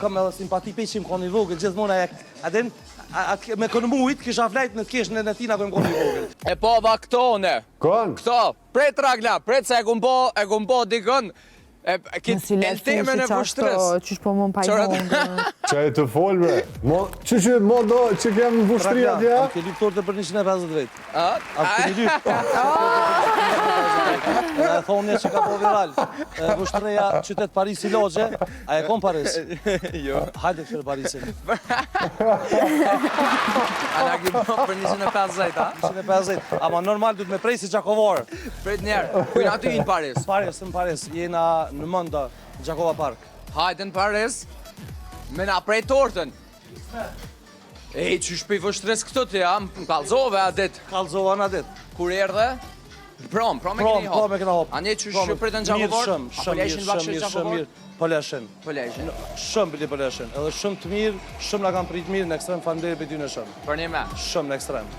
Kam edhe simpati pej që më konë i vogël, gjithmonë e, a din, a, me konë mujt, kisha flajt në t'kesh në tina kërë më konë i vogël. E po va këto ne. Kon? Këto, pret Ragla, pret se e kum bo, e kum bo dikën. E kit Nësi le eltemën e qashto, vështrës. qysh po më pa i Qëra- hongër. Që e të fol, bre. Mo, që që, mo do që kem në Vushtri Ragla, atje, am ke lyp torte për 150 vetë. A? Am keni lyp. E thonë që ka po viral. E, Vushtreja, qytet Parisi lagje, a e kon Paris? Jo. Hajde këshër Parisin. A na ki bo për 150, a? 150. Ama normal duhet me prej si Gjakovar. Pret njerë, kujna aty në Paris? Paris, në Paris, jena në Mënda, Gjakova Park. Hajde në Paris, me na prej tortën. Ej, qysh për i vështrës këto ti, a? Më kallzove a dit. Kallzova në dit. Kur erdhe? Prom, prom e Prom, keni hop. prom e kena hop. A një qysh Prom, pritën Mirë Gjakovar? shumë, A po shumë leshin mirë, bakshish shumë mirë, shumë Gjakovar? mirë. Po leshin. Po leshin. Shumë bili po leshin. Edhe shumë të mirë, shumë na kanë prit mirë në ekstrem, faleminderit për ty në shumë. Për një me. Shumë në ekstrem.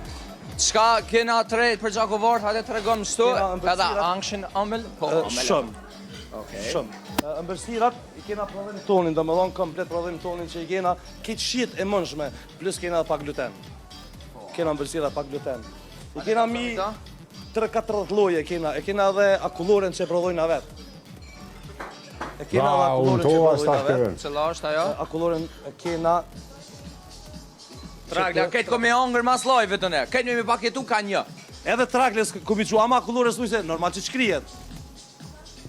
Çka kena të për Gjakovar, hajde të regom shtu, Kena edhe ëmbëlsirat. angshin ëmbël? Po, ëmbël. Shumë. Okej. Shumë. Ëmbëlsirat i kena prodhim tonin, do me thonë komplet prodhim tonin që i kena, këtë shijet e mundshme, plus kena edhe pa gluten. Kena ëmbëlsira pa gluten. I kena mi 3-4 lloje kena, e kena edhe akulloren që e prodhojnë na vet. E kena edhe Ba, akulloren unë që to e është prodhojnë tash na vet. Kevin. Cila është ajo? Akulloren e kena. Tragla, këtë ko me hongër mas live të ne. Këtë me mi paketu ka një. Edhe traglës ku mi qua, ama akullores ujse, normal që shkrijet.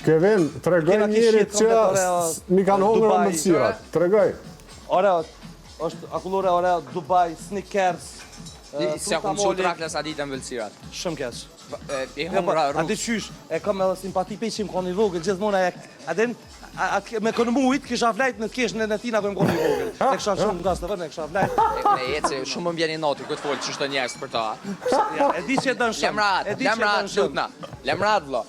Kevin, tregoj Kena njerit kishit që komplet Oreo, mi kanë hongër Dubai. ëmbëlsirat. Tregoj. Oreo, është akullore Oreo, Dubai, Snickers, Si ja kum qu traklës a ditë ëmbëlsirat. Shumë keq. E Jo, po, hongra a di rrugës. qysh, e kam edhe simpati pej që më konë i vogël, gjithmonë e, a din, me konë mujt, kisha flajt në t'kesh në tina kërë më konë i vogël. E kisha shumë nga së e kisha flajt. Ne eci, shumë më vjen i noti këtë folë që shtë njerëz për ta. Ja, e di që e dën shumë. Lemrat, e di që e lemrat, dën shumë. lutna. Lemrat, vlo.